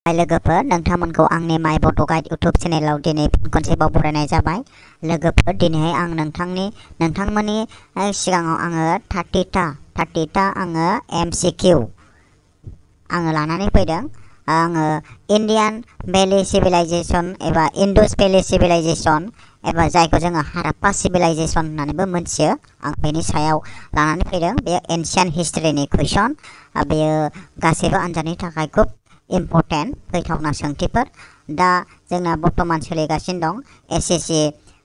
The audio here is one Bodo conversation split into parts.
लोगोफोर नोंथांमोनखौ आंनि माय बड' गाइड इउटुब चेनेलाव दिनै खनसेबाव बरायनाय जाबाय। लोगोफोर दिनैहाय आं नोंथांमोननि सिगाङाव आङो 30टा आङो MCQ आङो लानानै फैदों। आङो इन्डियान भेलि सिभिलाइजेसन एबा इन्डस भेलि सिभिलाइजेसन एबा जायखौ जोङो हाराप्पा सिभिलाइजेसन होननानैबो मोनथियो, आं बेनि सायाव लानानै फैदों। बेयो एन्सियेन्ट हिस्ट्रिनि कुइसन। बेयो गासैबो आनजादनि थाखाय खुब इम्पर्टेन्ट फैथावना सोंथिफोर। दा जोंना बर्तमान सोलिगासिनो दं SSC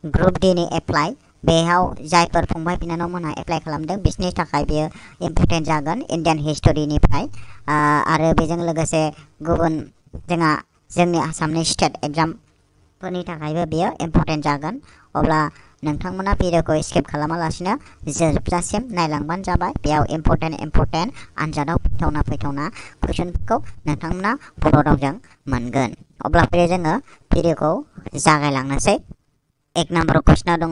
ग्रुप D नि एप्लाइ। बेयाव जायफोर फंबाय बिनानावमोनहा एप्लाइ खालामदों बिसोरनि थाखाय बेयो इम्पर्टेन्ट जागोन इन्डियान हिस्ट'रिनिफ्राय। आरो बेजों लोगोसे गुबुन जोंनि आसामनि स्टेट एग्जामफोरनि थाखायबो बेयो इम्पर्टेन्ट जागोन। अब्ला नोंथांमोना भिडिअखौ स्किप खालामालासिनो जोबजासिम नायलांबानो जाबाय। बेयाव इम्पर्टेन्ट आनजादाव फैथावना कुइसनफोरखौ नोंथांमोना बर' रावजों मोनगोन। अब्ला फैयो जोङो भिडिअखौ जागायलांनोसै। 1 नाम्बार कुइसना दङ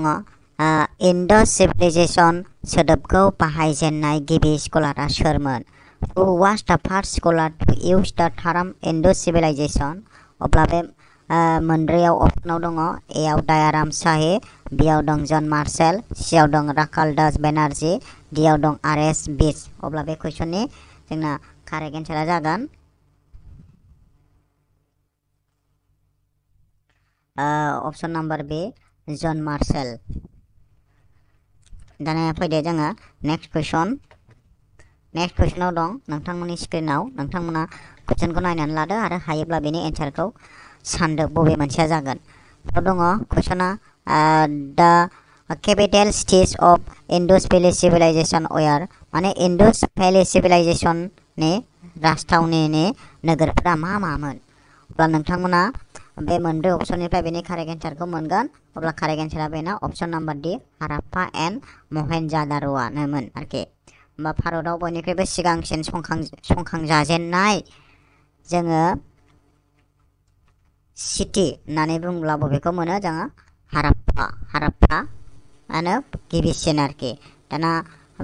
इन्डस सिभिलाइजेसन सोदोबखौ बाहायजेननाय गिबि स्कलारा सोरमोन? Who was the first scholar to use the term Indus civilization? अब्ला बे मोनब्रैयाव अपसनाव दङ। एआव दयाराम शाही, बियाव दं जन मार्शेल, सियाव दं राखाल दास बेनार्जी, डियाव दं RS बिज। अब्ला बे कुइसननि जोंना कारेक्ट एन्सारा जागोन अपसन नाम्बार बी जन मार्शेल। दानिया फैदो जोङो नेक्स्ट कुइसनाव दं नोंथांमोननि स्क्रिनाव। नोंथांमोना कुइसनखौ नायनानै लादो आरो हायोब्ला बेनि एन्सारखौ सानदो बबे मोनसेया जागोन। दङ कुइसना दा capital cities of Indus valley civilization where, माने इन्डस भेलि सिभिलाइजेसननि राजथावनिनि नोगोरफोरा मा मामोन? अब्ला नोंथांमोना बे मोनब्रै अपसननिफ्राय बेनि कारेक्ट एन्सारखौ मोनगोन। अब्ला कारेक्ट एन्सारा बेना अपसन नाम्बार D हाराप्पा एन्ड महेनजादार'आनोमोन आरोखि। होमबा भारतआव बयनिख्रुइबो सिगांसिन संखांजाजेननाय जोङो सिटि होननानै बुङोब्ला बबेखौ मोनो जोङो? हाराप्पाआनो गिबिसिन आरोखि। दाना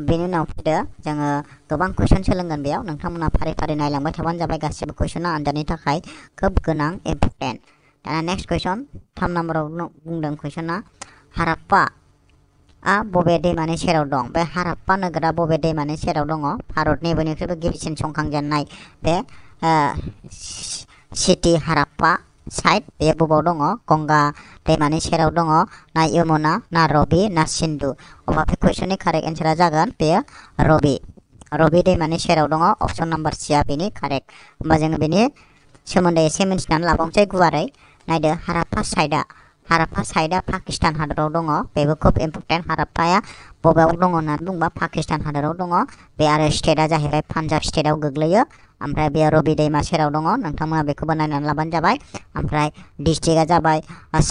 बेनि उनाव फैदो जोङो गोबां कुइसन सोलोंगोन बेयाव। नोंथांमोना फारि फारि नायलांबाय थाबानो जाबाय। गासिबो कुइसना आनजादनि थाखाय खोब गोनां इम्पर्टेन्ट। दाना नेक्स्ट कुइसन 3 नाम्बाराव बुंदों कुइसना हाराप्पाआ बबे दैमानि सेराव दं? बे हाराप्पा नोगोरा बबे दैमानि सेराव दङ? भारतनि बयनिख्रुइबो गिबिसिन संखांजेननाय बे सिटि हाराप्पा साइट बे बबाव दङ? गंगा दैमानि सेराव दङ ना यमुना ना रबि ना सिन्धु? अब्ला बे कुइसननि कारेक्ट एन्सारा जागोन बेयो रबि दैमानि सेराव दङ। अपसन नाम्बार सिया बेनि कारेक्ट। होमबा जोङो बेनि सोमोन्दै एसे मिन्थिनानै लाबावनोसै गुवारै। नायदो हाराप्पा साइटआ पाकिस्तान हादराव दङ। बेबो खोब इम्पर्टेन्ट। हाराप्पाया बबेयाव दङ होननानै बुंबा पाकिस्तान हादराव दङ बे। आरो स्टेटआ जाहैबाय पान्जाब स्टेटआव गोग्लैयो। ओमफ्राय बेयो रबि दैमा सेराव दङ। नोंथांमोना बेखौबो नायनानै लाबानो जाबाय। ओमफ्राय डिस्ट्रिक्टआ जाबाय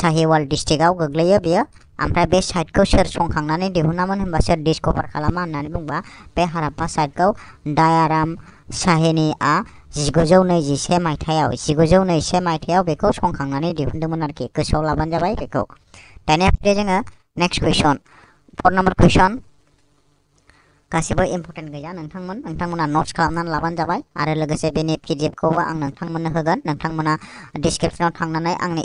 साहिवाल डिस्ट्रिक्टआव गोग्लैयो बेयो। ओमफ्राय बे साइटखौ सोर संखांनानै दिहुनामोन होनबा सोर डिसकभार खालामा होननानै बुंबा बे हाराप्पा साइटखौ दयाराम शाहीनिआ 1921 मायथाइयाव बेखौ संखांनानै दिहुनदोंमोन आरोखि। गोसोआव लाबानो जाबाय बेखौ। दानिया फैदो जोङो नेक्स्ट कुइसन 4 नाम्बार कुइसन। गासिबो इम्पर्टेन्ट गोजा। नोंथांमोना नट्स खालामनानै लाबानो जाबाय। आरो लोगोसे बेनि PDF खौबो आं नोंथांमोननो होगोन। नोंथांमोना डिसक्रिपसनाव थांनानै आंनि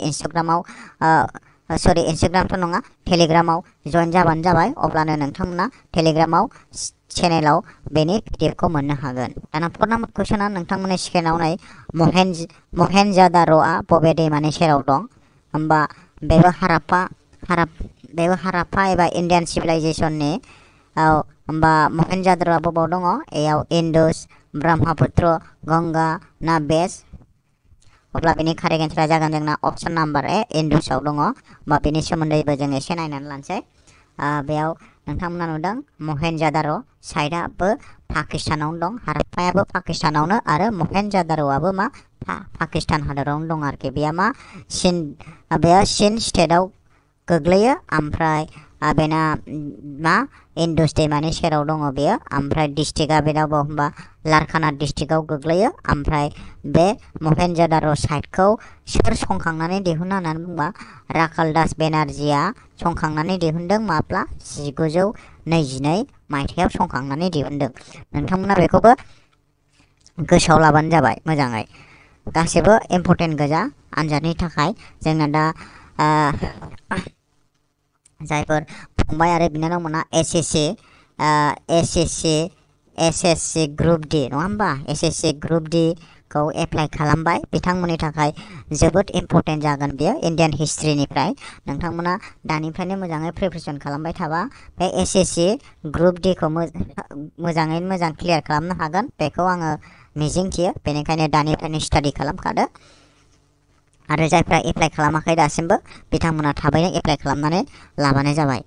इन्सटाग्रामथ' नङा टेलिग्रामाव जइन जाबानो जाबाय। अब्लानो नोंथांमोना टेलिग्रामाव चेनेलाव बेनि PDF खौ मोननो हागोन। दाना 4 नाम्बार कुइसना नोंथांमोननि स्क्रिनाव नै महेनजादार'आ बबे दैमानि सेराव दं? होमबा बेबो हाराप्पा एबा इन्डियान सिभिलाइजेसननि। होमबा महेनजादार'आ बबाव दङ? एआव इन्डस, ब्रह्मपुत्र, गंगा ना बेज? अब्ला बेनि कारेक्ट एन्सारा जागोन जोंना अपसन नाम्बार ए इन्डसआव दङ। होमबा बेनि सोमोन्दैबो जों एसे नायनानै लानोसै। बेयाव नोंथांमोना नुदों महेनजादार' साइटआबो पाकिस्तानावनो दं। हाराप्पायाबो पाकिस्तानावनो आरो महेनजादार'आबो मा पाकिस्तान हादरावनो दं आरोखि। बेयो सिन स्टेटआव गोग्लैयो। ओमफ्राय बेना इन्डस दैमानि सेराव दङ बेयो। ओमफ्राय डिस्ट्रिक्टआ बेनाव होमबा लारकाना डिस्ट्रिक्टआव गोग्लैयो। ओमफ्राय बे महेनजादार' साइटखौ सोर संखांनानै दिहुना होननानै बुंबा राखाल दास बेनार्जीआ संखांनानै दिहुनदों। माब्ला? 1922 मायथाइयाव संखांनानै दिहुनदों। नोंथांमोना बेखौबो गोसोआव लाबानो जाबाय मोजाङै। गासिबो इम्पर्टेन्ट गोजा आनजादनि थाखाय जोंना दा जायफोर फंबाय आरो बिनानावमोना एसएससि ग्रुप डि नङा होमबा एसएससि ग्रुप डि खौ एप्लाइ खालामबाय बिथांमोननि थाखाय जोबोद इम्पर्टेन्ट जागोन बेयो इन्डियान हिस्ट्रिनिफ्राय नोंथांमोना दानिफ्रायनो मोजाङै प्रिपारेसन खालामबाय थाबा बे एसएससि ग्रुप डि खौ मोजाङैनो मोजां क्लियार खालामनो हागोन बेखौ आङो मिजिंथियो बेनिखायनो दानिफ्रायनो स्टाडि खालामखादो आरो जायफ्रा एप्लाइ खालामाखै दासिमबो बिथांमोना थाबैनो एप्लाइ खालामनानै लाबानो जाबाय।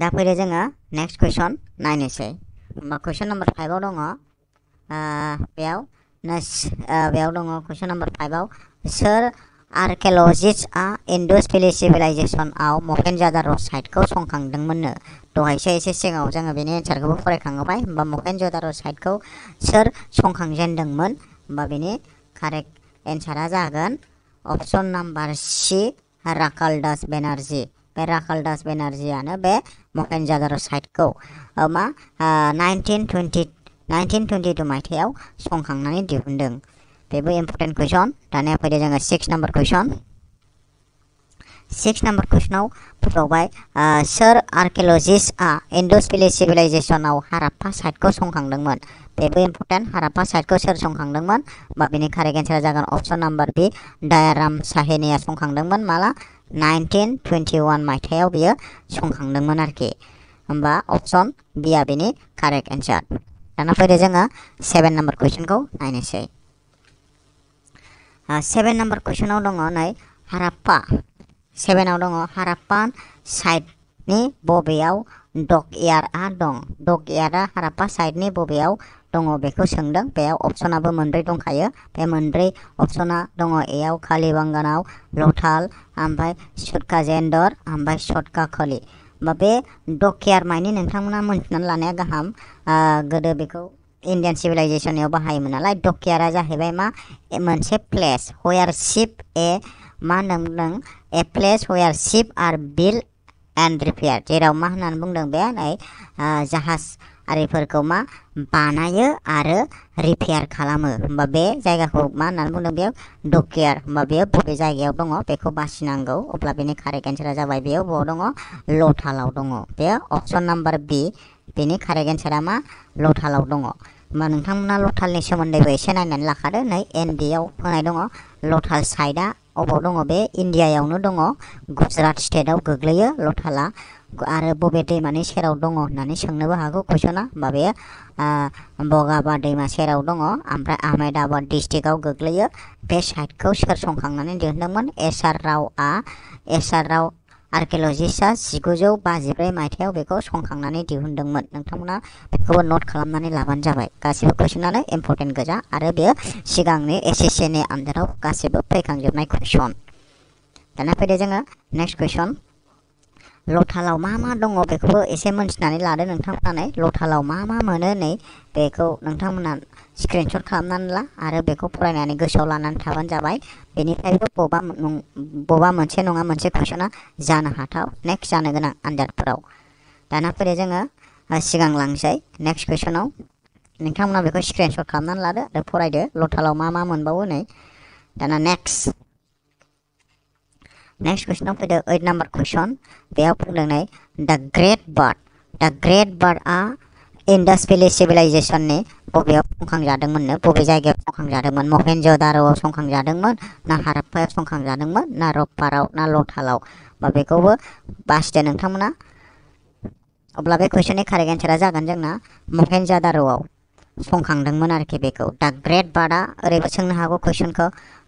दा फैदो जोङो नेक्स्ट कुइसन नायनोसै होमबा कुइसन नाम्बार 5 आव दङ बेयाव दङ कुइसन नाम्बार 5 आव सोर आर्किय'लजिस्टआ इन्डास भेलि सिभिलाइजेसनआव महेनज'दार' साइटखौ संखांदोंमोननो दहायसो एसे सिगाङाव जोङो बेनि एन्सारखौबो फरायखांबाय होमबा महेनज'दार' साइटखौ सोर संखांजेनदोंमोन होमबा बेनि कारेक्ट एन्सारा जागोन अप्शन नाम्बार सि राखालदास बेनार्जी बे राखालदास बेनार्जीआनो बे महेनज'दार' साइटखौ 1922 मायथाइयाव संखांनानै दिहुनदों बेबो इम्पर्टेन्ट कुइसन। दानिया फैदो जोङो 6 नाम्बार कुइसन 6 नाम्बार कुइसनाव फैबावबाय सोर आर्किय'लजिस्टआ इन्डास भेलि सिभिलाइजेसनआव हाराप्पा साइटखौ संखांदोंमोन बेबो इम्पर्टेन्ट हाराप्पा साइटखौ सोर संखांदोंमोन होमबा बेनि कारेक्ट एन्सारा जागोन अप्शन नाम्बार बि दायाराम साहेनिया संखांदोंमोन माला 1921 मायथाइयाव बियो संखांदोंमोन आरोखि होमबा अप्शन बिआ बेनि कारेक्ट एन्सार। दाना फैदो जोङो 7 नाम्बार कुइसनखौ नायनोसै 7 नाम्बार कुइसनाव दङ नै हाराप्पा 7 आव दङ हाराप्पा साइटनि बबेयाव डकयार्डआ दं डकयार्डआ हाराप्पा साइटनि बबेयाव दङ बेखौ सोंदों बेयाव अप्शनाबो मोनब्रै दंखायो बे मोनब्रै अप्शना दङ एआव कालीबंगानाव लथाल ओमफ्राय सुटकाजेन्दर ओमफ्राय सटकाखलि होमबा बे डकयार्ड मानि नोंथांमोना मोनथिनानै लानाया गाहाम गोदो बेखौ इन्डियान सिभिलाइजेसनआव बाहायोमोन नालाय डकयार्डआ जाहैबाय मा मोनसे प्लेस वेयार शिप मा होनना बुंदों a place where ship are build and repair जेराव मा होननानै बुंदों बे नै जाहाज आरिफोरखौ मा बानायो आरो रिपेयार खालामो होमबा बे जायगाखौ मा होननानै बुंदों बेयाव डकयार्ड होमबा बेयो बबे जायगायाव दङ बेखौ बासिनांगौ अब्ला बेनि कारेक्ट एन्सारा जाबाय बेयाव बबाव दङ लथालाव दङ बे अप्शन नाम्बार बि बेनि कारेक्ट एन्सारा मा लथालाव दङ होमबा नोंथांमोना लथालनि सोमोन्दैबो एसे नायनानै लाखादो नै एनडिआव होनाय दङ लथाल साइटआ अबाव दङ बे इन्डियायावनो दङ गुजरात स्टेटआव गोग्लैयो लथाला आरो बबे दैमानि सेराव दङ होननानै सोंनोबो हागौ कुइसना होमबा बे बगाबा दैमा सेराव दङ ओमफ्राय आहमेदाबाद डिस्ट्रिक्टआव गोग्लैयो बे साइटखौ सोर संखांनानै दिहुनदोंमोन एस.आर. राव आर्किय'लजिस्टआ 1952 मायथाइयाव बेखौ संखांनानै दिहुनदोंमोन नोंथांमोना बेखौबो नट खालामनानै लाबानो जाबाय गासिबो कुइसनानो इम्पर्टेन्ट गोजा आरो बेयो सिगांनि एसएससिनि आन्दाराव गासिबो फैखांजोबनाय कुइसन। दाना फैदो जोङो नेक्स्ट कुइसन लथालाव मा मा दङ बेखौबो एसे मोनथिनानै लादो नोंथांमोना नै लथालाव मा मा मोनो नै बेखौ नोंथांमोना स्क्रिनशट खालामनानै ला आरो बेखौ फरायनानै गोसोआव लानानै थाबानो जाबाय बेनिफ्रायबो बबेबा मोनसे नङा मोनसे कुइसना जानो हाथाव नेक्स्ट जानो गोनां आन्जादफोराव। दाना फैदो जोङो सिगांलांसै नेक्स्ट कुइसनाव नोंथांमोना बेखौ स्क्रिनशट खालामनानै लादो आरो फरायदो लथालाव मा मा मोनबावो नै दाना नेक्स्ट कुइसनाव फैदो 8 नाम्बार कुइसन बेयाव बुंदों नै द ग्रेट बार्डआ इन्डास भेलि सिभिलाइजेसननि बबेयाव संखांजादोंमोननो बबे जायगायाव संखांजादोंमोन महेनज'दार'आव संखांजादोंमोन ना हाराप्पायाव संखांजादोंमोन ना रप्पाराव ना लथालाव बा बेखौबो बासिदो नोंथांमोना अब्ला बे कुइसननि कारेक्ट एन्सारा जागोन जोंना महेनज'दार'आव संखांदोंमोन आरोखि बेखौ द ग्रेट बार्डआ ओरैबो सोंनो हागौ कुइसनखौ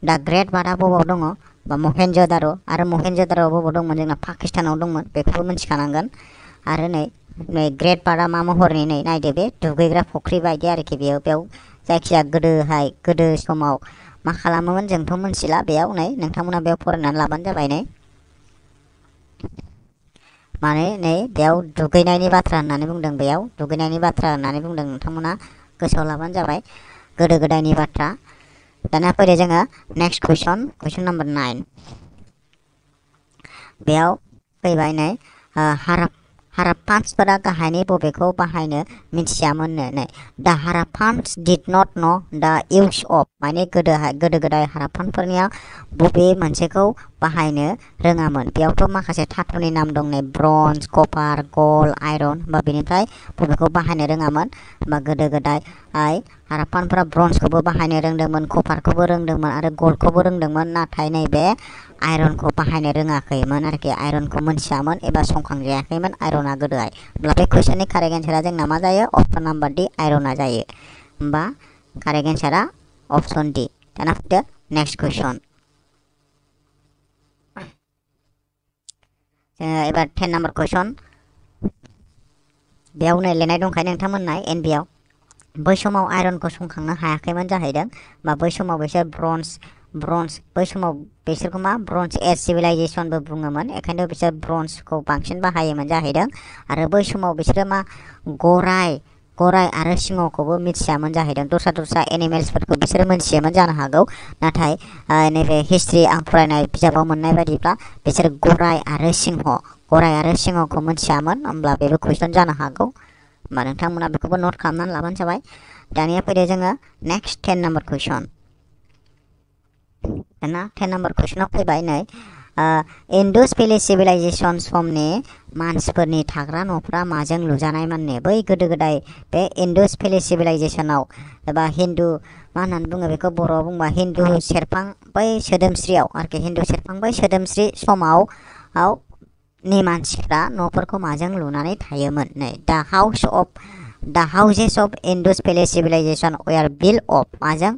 द ग्रेट बार्डआ बबाव दङ बा महेनज'दार' आरो महेनज'दार'आ बबाव दंमोन जोंना पाकिस्तानाव दंमोन बेखौबो मिथिखानांगोन आरो नै ग्रेट बार्डआ मा महरनि नै नायदो बे दुगैग्रा फुख्रि बायदि आरोखि बेयाव जायखिया गोदो समाव मा खालामोमोन जोंथ' मिथिला बेयाव नै नोंथांमोना बेयाव फरायनानै लाबानो जाबाय नै माने नै बेयाव दुगैनायनि बाथ्रा होननानै बुंदों बेयाव दुगैनायनि बाथ्रा होननानै बुंदों नोंथांमोना गोसोआव लाबानो जाबाय गोदो गोदायनि बाथ्रा। दाना फैदो जोङो नेक्स्ट कुइसन नाम्बार 9 बेयाव फैबाय नै हाराप्पान्सफोरा गाहायनि बबेखौ बाहायनो मिथियामोननो नै दा हाराप्पान्स डिड नट नो दा इउज अफ माने गोदो गोदाय हाराप्पानफोरनिया बबे मोनसेखौ बाहायनो रोङामोन बेयावथ' माखासे धातुनि नाम दं नै ब्रन्ज कपार गल्ड आयरन बा बेनिफ्राय बबेखौ बाहायनो रोङामोन बा गोदो गोदाय हाराप्पानफोरा ब्रन्जखौबो बाहायनो रोंदोंमोन कपारखौबो रोंदोंमोन आरो गल्डखौबो रोंदोंमन नाथाय नैबे आयरनखौ बाहायनो रोङाखैमोन आरोखि आयरनखौ मोनथियामोन एबा संखांजायाखैमोन आयरना गोदोहाय होमब्ला बे कुइसननि कारेक्ट एन्सारा जोंना मा जायो अप्शन नाम्बार डि आयरना जायो होमबा कारेक्ट एन्सारा अप्शन डि दाना फैदो नेक्स्ट कुइसन एबार 10 नाम्बार कुइसन बेयाव नै लिरनाय दंखायो नोंथांमोननाय एनबिआव बै समाव आयरनखौ संखांनो हायाखैमोन जाहैदों बा बै समाव बिसोर ब्रन्ज बै समाव बिसोरखौ मा ब्रन्ज एज सिभिलाइजेसनबो बुङोमोन एखायनो बिसोर ब्रन्जखौ बांसिन बाहायोमोन जाहैदों आरो बै समाव बिसोरो मा गराय आरो सिंहखौबो मिथियामोन जाहैदों दस्रा एनिमेल्सफोरखौ बिसोरो मोनथियोमोन जानो हागौ नाथाय नैबे हिस्ट्रि आं फरायनाय बिजाबाव मोननाय बायदिब्ला बिसोर गराय आरो सिंहखौ मोनथियामोन होमब्ला बेबो कुइसन जानो हागौ होमबा नोंथांमोना बेखौबो नट खालामनानै लाबानो जाबाय दानिया फैदो जोङो नेक्स्ट 10 नाम्बार कुइसन दाना 10 नाम्बार कुइसनाव फैबाय नै इन्डस भेलि सिभिलाइजेसन समनि मानसिफोरनि थाग्रा न'फ्रा माजों लुजानायमोननो बै गोदो गोदाय बे इन्डस भेलि सिभिलाइजेसनाव एबा हिन्दु मा होननानै बुङो बेखौ बर'आव बुंबा हिन्दु सेरफां बै सोदोमस्रियाव आरोखि हिन्दु सेरफां बै सोदोमस्रि समाव नि मानसिफ्रा न'फोरखौ माजों लुनानै थायोमोन नै दा houses of Indus valley civilization were built of माजों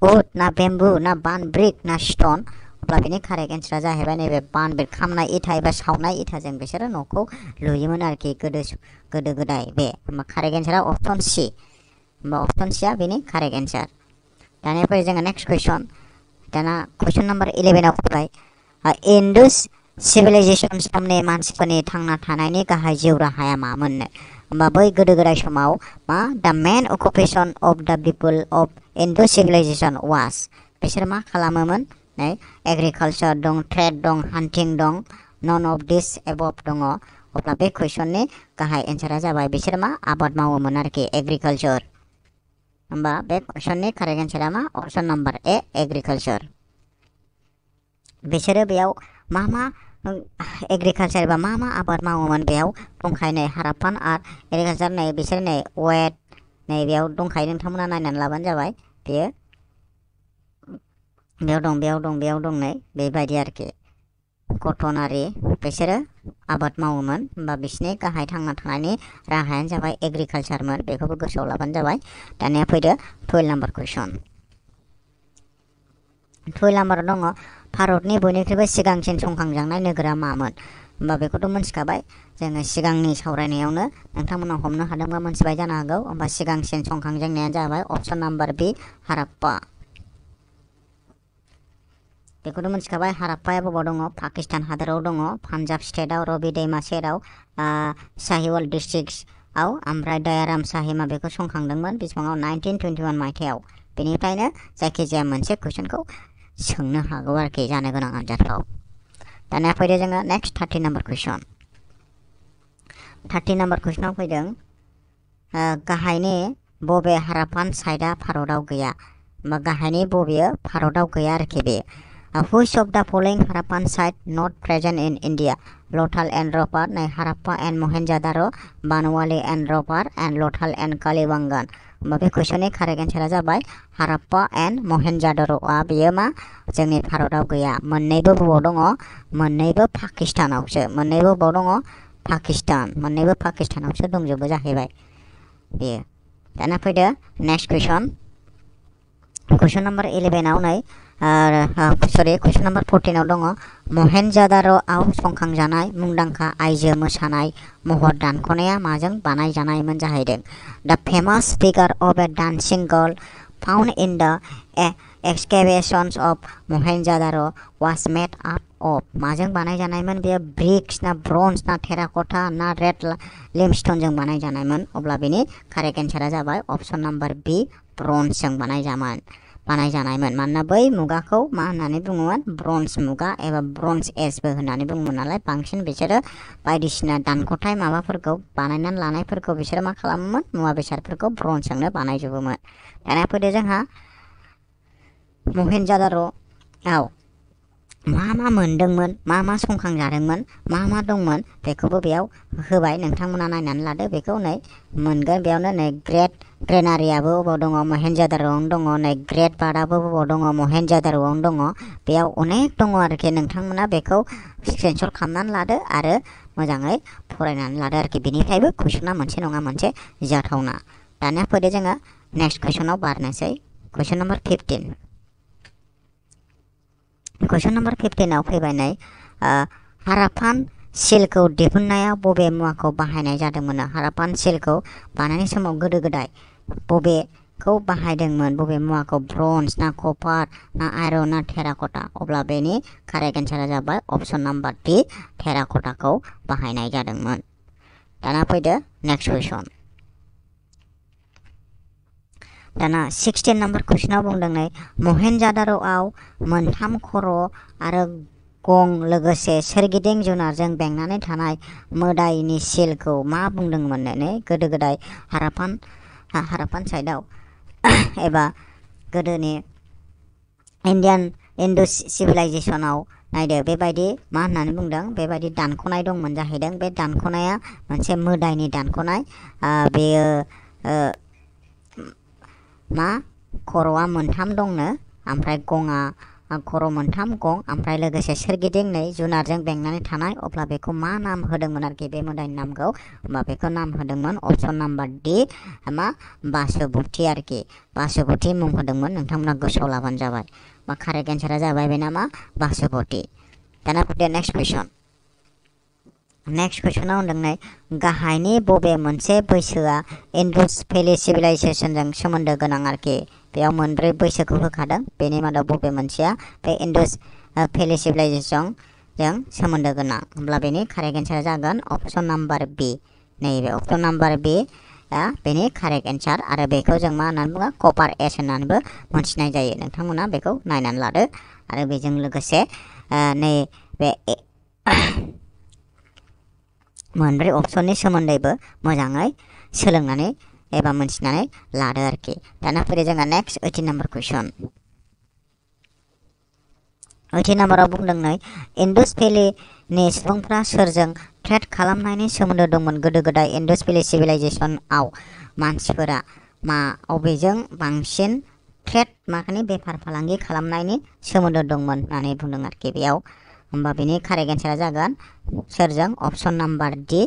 उड ना बेम्बु ना बान ब्रिक ना स्टोन अब्ला बेनि कारेक्ट एन्सारा जाहैबाय नैबे बान ब्रिक खामनाय इथा एबा सावनाय इथाजों बिसोरो न'खौ लुयोमोन आरोखि गोदो गोदाय बे होमबा कारेक्ट एन्सारा अप्शन सि होमबा अप्शन सिया बेनि कारेक्ट एन्सार दानिया फैयो जोङो नेक्स्ट कुइसन दाना कुइसन नाम्बार 11आव फैबाय इन्डस सिभिलाइजेसन समनि मानसिफोरनि थांना थानायनि गाहाय जिउ राहाया मामोननो होमबा बै गोदो गोदाय समाव मा द मेन occupation of the people of Indus civilisation was बिसोर मा खालामोमोन नै एग्रिकालचार दं ट्रेड दं हान्टिं दं नन अफ दिस एबभ दङ अब्ला बे कुइसननि गाहाय एन्सारा जाबाय बिसोर मा आबाद मावोमोन आरोखि एग्रिकालचार होमबा बे कुइसननि कारेक्ट एन्सारा मा अप्शन नाम्बार ए एग्रिकालचार बिसोरो बेयाव मा एग्रिकालचार बा मा आबाद मावोमोन बेयाव दंखायो नै हाराप्पान आर्ट एग्रिकालचार नै बिसोर नै वेट नै बेयाव दंखायो नोंथांमोना नायनानै लाबानो जाबाय बेयो बेयाव दं नै बेबायदि आरोखि कटन आरि बिसोरो आबाद मावोमोन होमबा बिसोरनि गाहाय थांना थानायनि राहायानो जाबाय एग्रिकालचारमोन बेखौबो गोसोआव लाबानो जाबाय दानिया फैदो 12 नाम्बार कुइसन 12 नाम्बाराव दङ भारतनि बयनिख्रुइबो सिगांसिन संखांजानाय नोगोरा मामोन होमबा बेखौथ' मोनथिखाबाय जोङो सिगांनि सावरायनायावनो नोंथांमोना हमनो हादोंबा मोनथिबाय जानो हागौ होमबा सिगांसिन संखांजेननाया जाबाय अप्शन नाम्बार बि हाराप्पा बेखौथ' मोनथिखाबाय हाराप्पाया बबाव दङ पाकिस्तान हादराव दङ पान्जाब स्टेटआव रबि दैमा सेराव साहिवाल डिस्ट्रिक्टआव ओमफ्राय दयाराम साहिमा बेखौ संखांदोंमोन बेसेबाङाव 1921 मायथाइयाव बेनिफ्रायनो जायखिजाया मोनसे कुइसनखौ सोंनो हागौ आरोखि जानो गोनां आनजादफ्राव दानिया फैदो जोङो नेक्स्ट 30 नाम्बार कुइसन 30 नाम्बार कुइसनाव फैदों गाहायनि बबे हाराप्पान साइटआ भारतआव गैया होमबा गाहायनि बबेयो भारतआव गैया आरोखि बे which of the following Harappan site not present in India Lothal and Ropar नै Harappa and Mohenjodaro Banawali and Ropar and Lothal and Kalibangan होमबा बे कुइसननि कारेक्ट एन्सारा जाबाय हाराप्पा एन्ड मोहेनजादारोआ बेयो मा जोंनि भारतआव गैया मोननैबो बबाव दङ मोननैबो पाकिस्तानावसो मोननैबो बबाव दङ पाकिस्तान मोननैबो पाकिस्तानावसो दंजोबो जाहैबाय बेयो दाना फैदो नेक्स्ट कुइसन नाम्बार 11आव नै कुइसन नाम्बार 14आव दङ मोहेनजादारोआव संखांजानाय मुंदांखा आइजो मोसानाय महर दानख'नाया माजों बानायजानायमोन जाहैदों the famous figure of a dancing girl found in the excavations of Mohenjodaro was made up of माजों बानायजानायमोन बेयो ब्रिक्स ना ब्रन्ज ना टेराकटा ना रेड लिमस्टनजों बानायजानायमोन अब्ला बेनि कारेक्ट एन्सारा जाबाय अप्शन नाम्बार बी ब्रन्जजों बानायजानायमोन मानोना बै मुगाखौ मा होननानै बुङोमोन ब्रन्ज मुगा एबा ब्रन्ज एजबो होननानै बुङोमोन नालाय बांसिन बिसोरो बायदिसिना दानख'थाय माबाफोरखौ बानायनानै लानायफोरखौ बिसोरो मा खालामोमोन मुवा बेसादफोरखौ ब्रन्जजोंनो बानायजोबोमोन। दाना फैदो जोंहा महेनजादार'आव मा मोनदोंमोन मा संखांजादोंमोन मा दंमोन बेखौबो बेयाव होबाय नोंथांमोना नायनानै लादो बेखौ नै मोनगोन बेयावनो नै ग्रेट ग्रेनारियाबो अबाव दङ महेनजादार'आवनो दङ नै ग्रेट बाथआबो अबाव दङ महेनजादार'आवनो दङ बेयाव अनेक दङ आरोखि नोंथांमोना बेखौ स्क्रिनशट खालामनानै लादो आरो मोजाङै फरायनानै लादो आरोखि बेनिफ्रायबो कुइसना मोनसे नङा मोनसे जाथावना। दानिया फैदो जोङो नेक्स्ट कुइसनाव बारनोसै कुइसन नम्बर 15 कुइसन नम्बर 15आव फैबाय नै हारापान सिलखौ दिहुननायाव बबे मुवाखौ बाहायनाय जादोंमोन हारापान सिलखौ बानायनाय समाव गोदो गोदाय बबेखौ बाहायदोंमोन बबे मुवाखौ ब्रन्ज ना कपार ना आयरन ना टेराकटा अब्ला बेनि कारेक्ट एन्सारा जाबाय अप्शन नाम्बार डी टेराकटाखौ बाहायनाय जादोंमोन। दाना फैदो नेक्स्ट कुइसन दाना 16 नम्बर कुइसनाव बुंदों नै महेनजादार'आव मोनथाम खर' आरो गं लोगोसे सोरगिदिं जुनारजों बेंनानै थानाय मोदायनि सिलखौ मा बुंदोंमोन नै गोदो गोदाय हारापान साइडआव एबा गोदोनि इन्डस सिभिलाइजेसनाव नायदो बेबायदि मा होननानै बुंदों बेबायदि दानख'नाय दंमोन जाहैदों बे दानख'नाया मोनसे मोदायनि दानख'नाय बेयो मा खर'आ मोनथाम दंनो ओमफ्राय गङा खर' मोनथाम गं ओमफ्राय लोगोसे सोरगिदिं नै जुनारजों बेंनानै थानाय अब्ला बेखौ मा नाम होदोंमोन आरोखि बे मोदायनि नामखौ होमबा बेखौ नाम होदोंमोन अप्शन नाम्बार डी मा बासुबुति आरोखि बासुबुति मुं होदोंमोन नोंथांमोना गोसोआव लाबानो जाबाय मा कारेक्ट एन्सारा जाबाय बेना मा बासुबुति। दाना फैदो नेक्स्ट कुइसनाव होनदों नै गाहायनि बबे मोनसे बैसोआ इन्डस भेलि सिभिलाइजेसनजों सोमोन्दो गोनां आरोखि बेयाव मोनब्रै बैसोखौ होखादों बेनि मादाव बबे मोनसेया बे इन्डस भेलि सिभिलाइजेसनजों सोमोन्दो गोनां होमब्ला बेनि कारेक्ट एन्सारा जागोन अप्शन नाम्बार बी नैबे अप्शन नाम्बार बी बेनि कारेक्ट एन्सार आरो बेखौ जों मा होननानै बुङो कपार एज होननानैबो मोनथिनाय जायो नोंथांमोना बेखौ नायनानै लादो आरो बेजों लोगोसे नैबे मोनब्रै अप्शननि सोमोन्दैबो मोजाङै सोलोंनानै एबा मोनथिनानै लादो आरोखि। दाना फैदो जोंहा नेक्स्ट 18 नम्बर कुइसन 18 नम्बराव बुंदों नै इन्डस भेलिनि सुबुंफ्रा सोरजों ट्रेड खालामनायनि सोमोन्दो दंमोन गोदो गोदाय इन्डस भेलि सिभिलाइजेसनआव मानसिफोरा अबेजों बांसिन ट्रेड माने बेफार फालांगि खालामनायनि सोमोन्दो दंमोन होननानै बुंदों आरोखि बेयाव होमबा बेनि कारेक्ट एन्सारा जागोन सोरजों अप्शन नाम्बार डी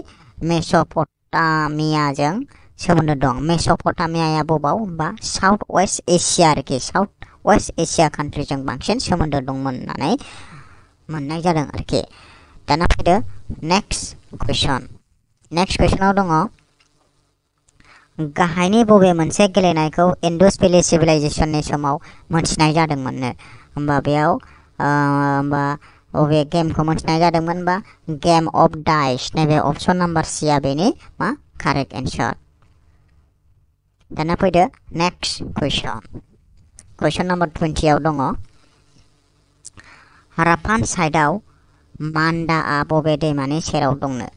मेस'पटामियाजों सोमोन्दो दं मेस'पटामियाया बबाव होमबा साउथ वेस्ट एसिया आरोखि साउथ वेस्ट एसिया कान्ट्रिजों बांसिन सोमोन्दो दंमोन होननानै मोननाय जादों आरोखि। दाना फैदो नेक्स्ट कुइसनाव दङ गाहायनि बबे मोनसे गेलेनायखौ इन्डस भेलि सिभिलाइजेसननि समाव मोनथिनाय जादोंमोननो होमबा बेयाव होमबा बबे गेमखौ मोनथिनाय जादोंमोन बा गेम अफ डाइस नैबे अप्शन नाम्बार सीआ बेनि मा कारेक्ट एन्सार। दाना फैदो नेक्स्ट कुइसन नम्बर 20आव दङ हारापान साइडआव मान्डाआ बबे दैमानि सेराव दंनो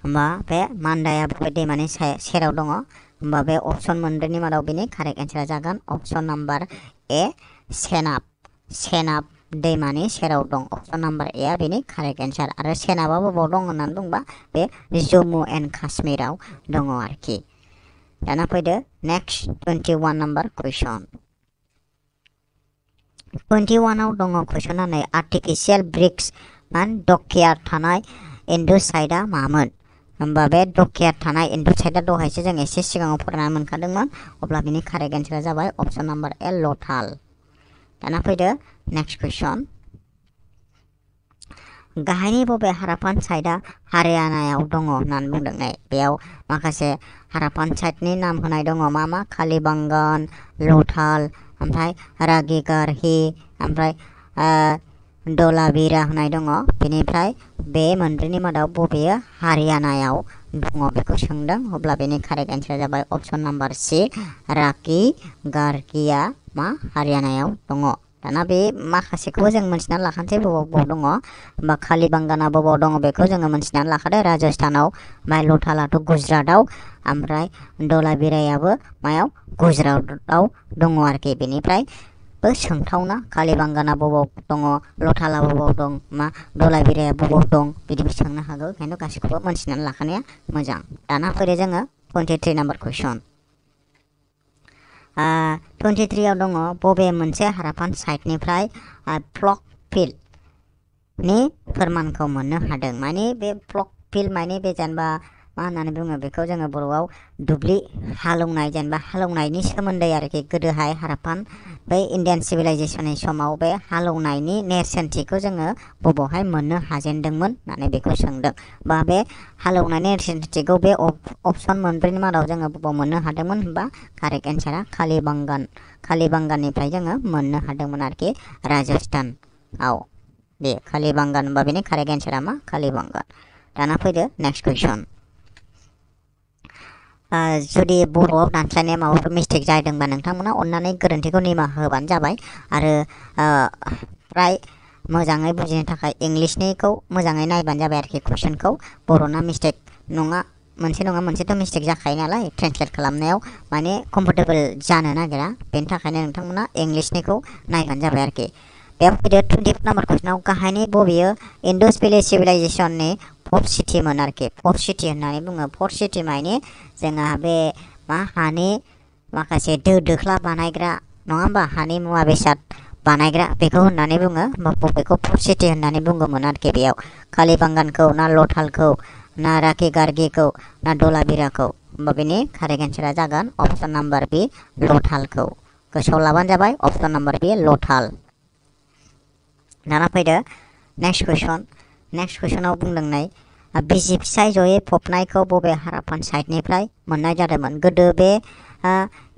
होमबा बे मान्डाया बबे दैमानि सेराव दङ होमबा बे अप्शन मोनब्रैनि मादाव बेनि कारेक्ट एन्सारा जागोन अप्शन नाम्बार ए सेनाब दैमानि सेराव दं अप्शन नाम्बार ए आ बेनि कारेक्ट एन्सार आरो सेनाबा बबाव दं होननानै बुंबा बे जम्मु एन्ड काश्मीराव दङ आरोखि। दाना फैदो नेक्स्ट 21 नम्बर कुइसन 21आव दङ कुइसना नै आर्टिफिशियेल ब्रिक्स डकयार्ड थानाय इन्डस साइडआ मामोन होमबा बे डकयार्ड थानाय इन्डस साइडआ दहायसो जों एसे सिगाङाव फरायनानै मोनखादोंमोन अब्ला बेनि कारेक्ट एन्सारा जाबाय अप्शन नाम्बार ए लथाल। दाना फैदो नेक्स्ट कुइसन गाहायनि बबे हारापान साइडआ हारियानायाव दङ होननानै बुंदों नै बेयाव माखासे हारापान साइडनि नाम होनाय दङ मा कालीबंगन लथाल ओमफ्राय रागिगारहि ओमफ्राय धोलावीरा होनाय दङ बेनिफ्राय बे मोनब्रैनि मादाव बबे हारियानायाव दङ बेखौ सोंदों अब्ला बेनि कारेक्ट एन्सारा जाबाय अपसन नाम्बार सि राकि गार्गिया मा हारियानायाव दङ। दाना बे माखासेखौबो जों मोनथिनानै लाखानोसै बबाव दङ होमबा कालीबांगाना बबाव दङ बेखौ जोङो मोनथिनानै लाखादो राजस्थानाव, ओमफ्राय लथालाथ' गुजरातआव, ओमफ्राय धलाबीरायाबो मायाव गुजरातआव दङ आरोखि। बेनिफ्रायबो सोंथावना कालीबांगाना बबाव दङ, लथाला बबाव दं, मा धलाबीराया बबाव दं बिदिबो सोंनो हागौ। ओंखायनो गासैखौबो मोनथिनानै लाखानाया मोजां। दाना फैदो जोङो 23 नाम्बार कुइसन। 23 आव दङ बबे मोनसे हारापान साइटनिफ्राय फ्लक फिल्डनि फोरमानखौ मोननो हादों। माने बे फ्लक फिल्ड माने बे जेनेबा मा होननानै बुङो बेखौ जोङो बर'आव दुब्लि हालौनाय, जेनेबा हालौनायनि सोमोन्दै आरोखि। गोदोहाय हारापान बै इण्डियान सिभिलाइजेसननि समाव बे हालौनायनि नेरसोनथिखौ जोङो बबावहाय मोननो हाजेनदोंमोन होननानै बेखौ सोंदों। बा बे हालौनायनि नेरसोनथिखौ बे अपसन मोनब्रैनि मादाव जोङो बबाव मोननो हादोंमोन होनबा कारेक्ट एन्सारा कालीबांगाननिफ्राय जोङो मोननो हादोंमोन आरोखि राजस्थानआव। बे कालीबांगान होनबा बेनि कारेक्ट एन्सारा मा कालीबांगान। दाना फैदो नेक्स्ट कुइसन। जुदि बर'आव दानस्लायनाया माबाफोर मिस्टेक जादोंबा नोंथांमोना अननानै गोरोन्थिखौ निमाहा होबानो जाबाय। आरो फ्राय मोजाङै बुजिनो थाखाय इंलिशनिखौ मोजाङै नायबानो जाबाय आरोखि। कुइसनखौ बर'ना मिस्टेक नङा मोनसेथ' मिस्टेक जाखायो नालाय, ट्रेन्सलेट खालामनायाव माने कम्फर्टेबल जानो नागिरा। बेनि थाखायनो नोंथांमोना इंलिशनिखौ नायबानो जाबाय आरोखि। बेयाव फैदो 24 नाम्बार कुइसनाव गाहायनि बबेयो इन्डस भेलि सिभिलाइजेसननि फर्थ सिटिमोन आरोखि। फर्थ सिटि होननानै बुङो। फर्थ सिटि माने जोंहा बे मा हानि माखासे दो दोख्ला बानायग्रा नङा होमबा, हानि मुवा बेसाद बानायग्रा बेखौ होननानै बुङो। बबेखौ फर्थ सिटि होननानै बुंगौमोन आरोखि। बेयाव कालीबांगानखौ ना लथालखौ ना राकि गार्गिखौ ना धलाबीराखौ, होमबा बेनि कारेक्ट एन्सारा जागोन अपसन नाम्बार बि लथालखौ। गोसोआव लाबानो जाबाय अपसन नाम्बार बि लथाल। दाना फैदो नेक्स्ट कुइसन। नेक्स्ट कुइसनाव बुंदोंनाय बिसि फिसाय जयै फबनायखौ बबे हारापान साइटनिफ्राय मोननाय जादोंमोन। गोदो बे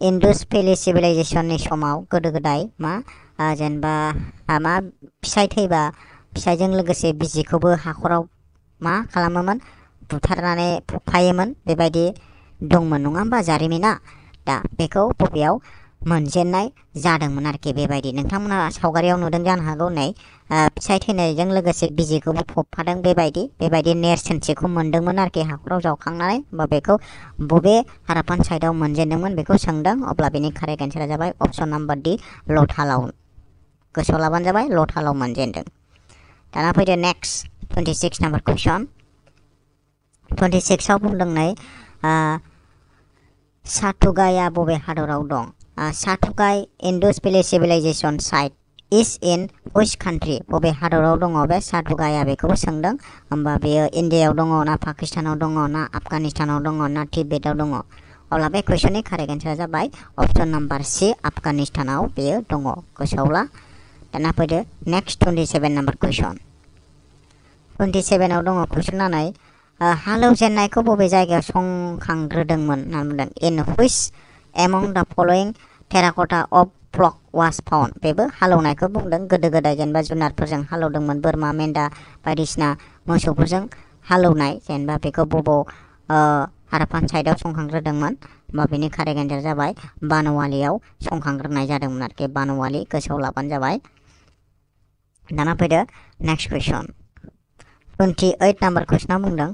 इन्डस भेलि सिभिलाइजेसननि समाव गोदो गोदाय मा जेनेबा मा फिसाय थैबा फिसायजों लोगोसे बिसिखौबो हाखराव मा खालामोमोन बुथारनानै फबफायोमोन, बेबायदि दंमोन नङा होमबा जारिमिना। दा बेखौ बबेयाव मोनजेननाय जादोंमोन आरोखि। बेबायदि नोंथांमोना सावगारियाव नुदों जानो हागौ। नै फिसाय थैनायजों लोगोसे बिजिखौबो फबफादों, बेबायदि नेरसोनथिखौ मोनदोंमोन आरोखि हाखराव जावखांनानै। होमबा बेखौ बबे हारापान साइटआव मोनजेनदोंमोन बेखौ सोंदों। अब्ला बेनि कारेक्ट एन्सारा जाबाय अपसन नाम्बार डि लथालाव। गोसोआव लाबानो जाबाय लथालाव मोनजेनदों। दाना फैदो नेक्स्ट 26 नाम्बार कुइसन। 26 आव बुंदोंनै साथुगाया बबे हादराव दं। साथुगाय Indus valley civilisation site is in which country. बबे हादराव दङ बे साथुगाया बेखौबो सोंदों। होमबा बेयो इण्डियायाव दङ ना पाकिस्तानाव दङ ना आफगानिस्तानाव दङ ना तिब्बेताव दङ। अब्ला बे कुइसननि कारेक्ट एन्सारा जाबाय अपसन नाम्बार सि आफगानिस्तानाव बेयो दङ। गोसोआव ला। दाना फैदो नेक्स्ट 27 नाम्बार कुइसन। 27 आव दङ कुइसना नाय हालौजेननायखौ बबे जायगायाव संखांग्रोदोंमोन होनना बुंदों। इन which among the following terracotta of flock was found. बेबो हालौनायखौ बुंदों। गोदो गोदाय जेनेबा जुनारफोरजों हालौदोंमोन, बोरमा मेन्दा बायदिसिना मोसौफोरजों हालौनाय, जेनेबा बेखौ बबाव हारापान साइटआव संखांग्रोदोंमोन। होमबा बेनि कारेक्ट एन्सार जाबाय बानवालियाव संखांग्रोनाय जादोंमोन आरोखि। बानवालि गोसोआव लाबानो जाबाय। दाना फैदो नेक्स्ट कुइसन। 28 नाम्बार कुइसनाव बुंदों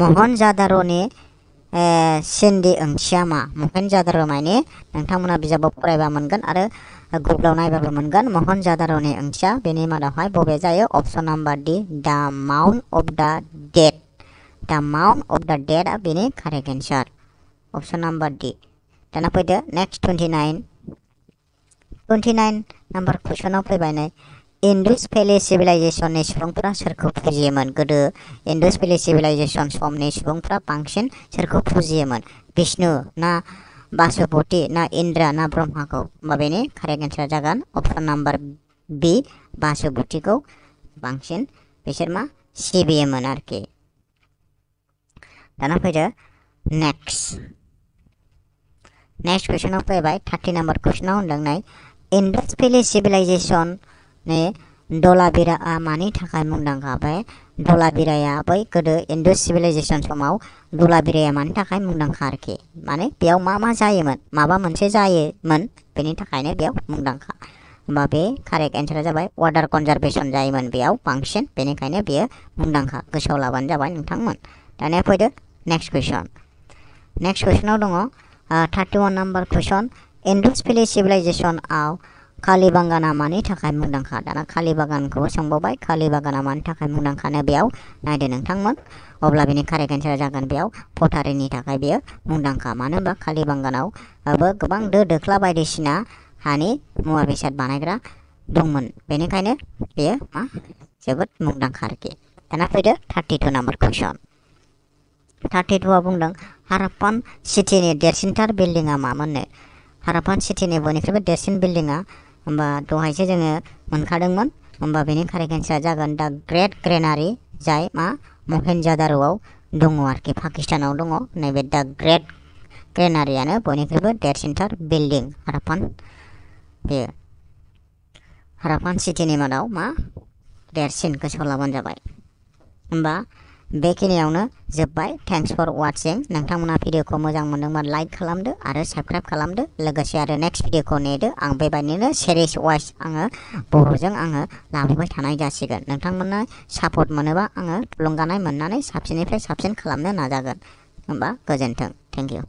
महनजादार'नि सिन्धि ओंथिया मा। महनजादार' माने नोंथांमोना बिजाबाव फरायबा मोनगोन आरो गुगोलाव नायबाबो मोनगोन। महनजादार'नि ओंथिया बेनि मादावहाय बबे जायो। अपसन नाम्बार डि द माउन्ट अफ द डेड। द माउन्ट अफ द डेड बेनि कारेक्ट एन्सार अपसन नाम्बार डि। दाना फैदो नेक्स्ट 29 नाम्बार कुइसनाव फैबाय नै इन्डस भेलि सिभिलाइजेसननि सुबुंफोरा सोरखौ फुजियोमोन। गोदो इन्डस भेलि सिभिलाइजेसन समनि सुबुंफोरा बांसिन सोरखौ फुजियोमोन। बिष्णु ना बासुपति ना इन्द्र ना ब्रह्माखौ। होमबा बेनि कारेक्ट एन्सारा जागोन अपसन नाम्बार बि बासुपतिखौ बांसिन बिसोर मा सिबियोमोन आरोखि। दाना फैदो नेक्स्ट कुइसनाव फैबाय 30 नाम्बार कुइसनाव होनदों नै इन्डस भेलि सिभिलाइजेसन धलाबीराआ मानि थाखाय मुंदांखा। बे धलाबिराया बै गोदो इन्डस सिभिलाइजेसन समाव धलाबिराया मानि थाखाय मुंदांखा आरोखि माने बेयाव मा जायोमोन माबा मोनसे जायोमोन बेनि थाखायनो बेयाव मुंदांखा होमबा बे कारेक्ट एन्सारा जाबाय वाटार कनजारभेसन जायोमोन बेयाव बांसिन बेनिखायनो बेयो मुंदांखा गोसोआव लाबानो जाबाय नोंथांमोन दानिया फैदो नेक्स्ट कुइसनाव दङ 31 नाम्बार कुइसन इन्डस भेलि सिभिलाइजेसनआव कालीबांगाना मानि थाखाय मुंदांखा दाना कालीबागानखौ सोंबावबाय कालीबागाना मानि थाखाय मुंदांखानो बेयाव नायदो नोंथांमोन अब्ला बेनि कारेक्ट एन्सारा जागोन बेयाव पटारिनि थाखाय बेयो मुंदांखा मानो होनबा कालीबांगानावबो गोबां दो दोख्ला बायदिसिना हानि मुवा बेसाद बानायग्रा दंमोन बेनिखायनो बेयो मा जोबोद मुंदांखा आरोखि दाना फैदो 32 नाम्बार कुइसन 32आ बुंदों हाराप्पान सिटिनि देरसिनथार बिल्डिंआ मामोननो हाराप्पान सिटिनि बयनिख्रुइबो देरसिन बिल्डिंआ होमबा दहायसो जोङो मोनखादोंमोन होमबा बेनि कारेक्ट एन्सारा जागोन दा ग्रेट ग्रेनारि जाय मा महेनजादार'आव दङ आरोखि पाकिस्तानाव दङ नैबे दा ग्रेट ग्रेनारियानो बयनिख्रुइबो देरसिनथार बिल्डिं हाराप्पान सिटिनि मादाव मा देरसिन गोसोआव लाबानो जाबाय होमबा बेखिनियावनो जोब्बाय थेंक्स फर वाचिं नोंथांमोना भिडिअखौ मोजां मोनदोंबा लाइक खालामदो आरो साबस्क्राइब खालामदो लोगोसे आरो नेक्स्ट भिडिअखौ नेदो आं बेबायदिनो सिरिज वाइज आङो बर'जों आङो लाबोबाय थानाय जासिगोन नोंथांमोननो सापर्ट मोनोबा आङो थुलुंगानाय मोननानै साबसिननिफ्राय साबसिन खालामनो नाजागोन होमबा गोजोन्थों थेंक इउ